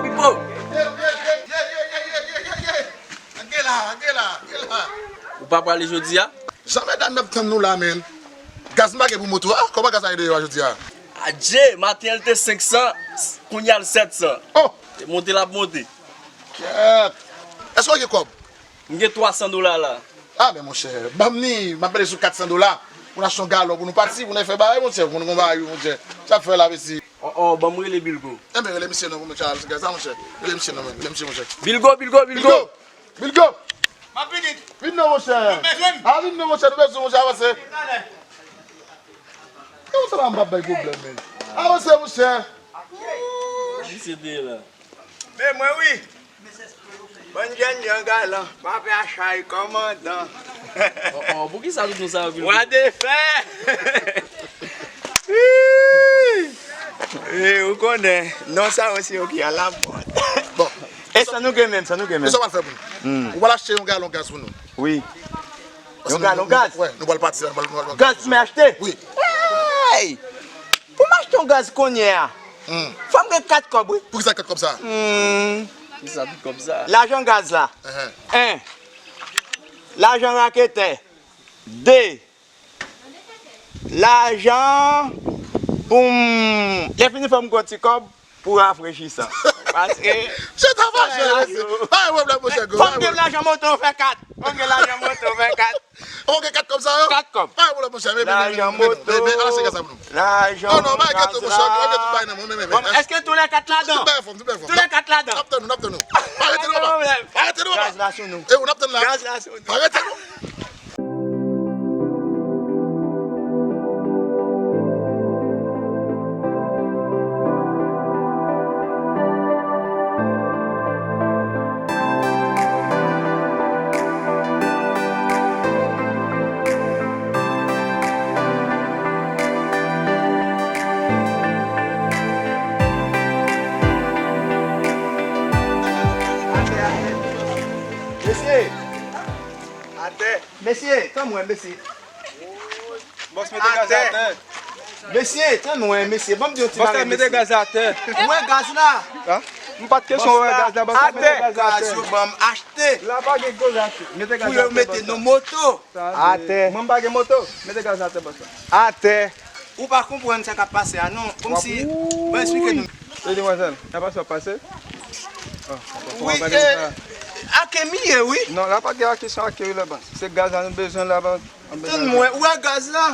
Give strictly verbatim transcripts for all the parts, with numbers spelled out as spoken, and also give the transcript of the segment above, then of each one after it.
Pipo! Antre la, antre la, antre la. Ou pa prale jodi a? Jan medam y ap tann nou la, menm. Gaz m pa gen pou moto a. Kòman gaz la ye deyò a jodi a? Adje, maten an l te senk san, kounye a l sèt san. Oh! Te monte l ap monte. Kèt! Èske w gen kòb? M gen twa san dola la. Ah, men monchè, ban m ni, m ap mete sou kat san dola pou n achte yon galon, pou nou pati, pou n al fè bagay, monchè, pou nou gon bagay, monchè. Sa ap fè la, mesi. Oh, oh, ban m rele Bilgo. Enben, rele misye non, pou m tchal gaz la, monchè. Rele misye non, men, rele misye, monchè. Bilgo, Bilgo, Bilgo! Bilgo! Bilgo! M ap vini. Vin non, monchè. Nou bezwen m? Ah, vin non, monchè, nou bezwen, monchè, avanse. Talè. Kòman sa va, m p ap bay pwoblèm, men? Avanse, monchè. Misye te la. Men mwen wi. Bann jènjan galan, pa pè a chay kòmandan. Oh, oh, poukisa tout nou sa yo vin? Wa de fè! Eh, ou konnen, non sa yo se yo ki alamòd. Bon. E sa nou gen menm, sa nou gen menm. Sa w al fè pou nou? Hmm. Ou pral achte yon galon gaz pou nou. Wi. Yon galon gaz? Wè, nou pral pati la, nou pral, nou pral. Gaz mwen achte? Wi. Hey! Pou m achte yon gaz kounye a, hmm, fò m gen kat kòb, wi. Poukisa kat kòb sa? Hmm. Poukisa tout kòb sa? Lajan gaz la. Enhen. En. Lajan raketè. De. Lajan pou m, lè fini fò m gon ti kòb pou rafrechisan. Paske... Chita pa jwe, mesi. Pa gen pwoblèm, monchè, go. Fò m gen lajan moto, fè kat. Fò m gen lajan moto, fè kat. Ou gen kat kòb sa yo? Kat kòb. Pa gen pwoblèm, monchè, men, men, men, men, men, men, men, al achte gaz la pou nou. Lajan. Oh non, pa gen tou, monchè, ou gen tout bagay nan men, men, men, men. Bon, èske tou lè kat ladan? Tout bagay fòm, tout bagay fòm. Tou lè kat ladan? N ap tann nou, n ap tann nou. Pa rete non, papa. Pa rete non, papa. Gaz la sou nou. E ou n ap tann la. Gaz la sou nou. Pa rete non. Mesye! Atè. Mesye, tann mwen, mesye. Bòs, mete gaz atè. Mesye, tann mwen, mesye. Ban m di yon ti bagay, mesye. Bòs, mete gaz atè. Ou wè gaz la? Ha? M pa t kesyon wè gaz la, bòs, mete gaz atè. Gaz yo ban m achte. La pa gen gaz atè. Mete gaz atè, bòs. Pou yo mete nan moto. Atè. Mwen m pa gen moto. Mete gaz atè, bòs. Atè. Ou pa konprann sa k ap pase a non. Kòmsi, ban eksplike nou. Wi, demwazèl, la pase w ap pase? Wi, e, ake m ye, wi. Non, la pa gen kesyon ake wi, la bas. Se gaz la nou bezwen la bas. Tann mwen, ou wè gaz la?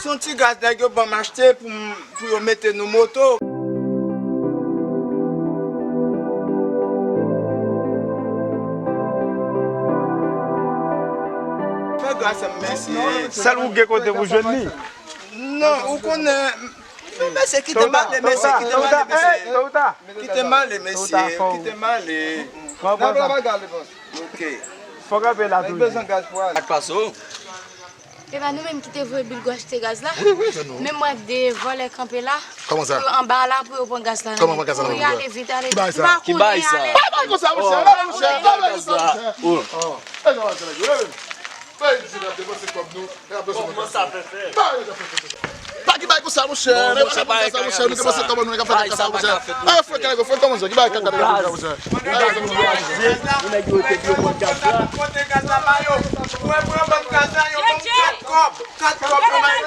Se yon ti gaz nèg yo ban m achte pou m, pou yo mete nan moto. Fè gras a m, mesye. Sèl ou gen kote pou jwenn li. Non, ou konnen, men mesye, kite m ale, mesye, kite m ale, mesye. Kite m ale, mesye, kite m ale. N ap la bagay, bòs. Ok. Fòk anpe la toujou. Li bezwen gaz pou ale. Sa k pase w? E pa nou menm ki te voye Bilgo achte gaz la? Wi, wi, se nou. Men m wè de vòlè kanpe la. Kòman sa? Pou yo anba la, pou yo pran gaz la. Kòman pran gaz la? Pou yo ale vit, ale vit. Ki bagay sa? Ki bagay sa? Pa bay konsa, monchè. Pa bay konsa, monchè. Pa bay konsa, monchè. Oh. E sa va, se nèg yo, e, men. Bay di n ap depanse kòb nou. Bon, kòman sa fè fè? Bay, bay, bay. Pa ki bay konsa, monchè. Non, monchè, pa bay konsa, monchè. Nou depanse kòb nou, nou ka fè konsa, monchè. Ay, frè, kòman sa? Ki bay kat la, monchè? Ou nèg yo te byen pran gaz la. Kote gaz la ba yo? Mwen pran bann gaz la, yo ban m kat kòb. Kat kòb, yo bay.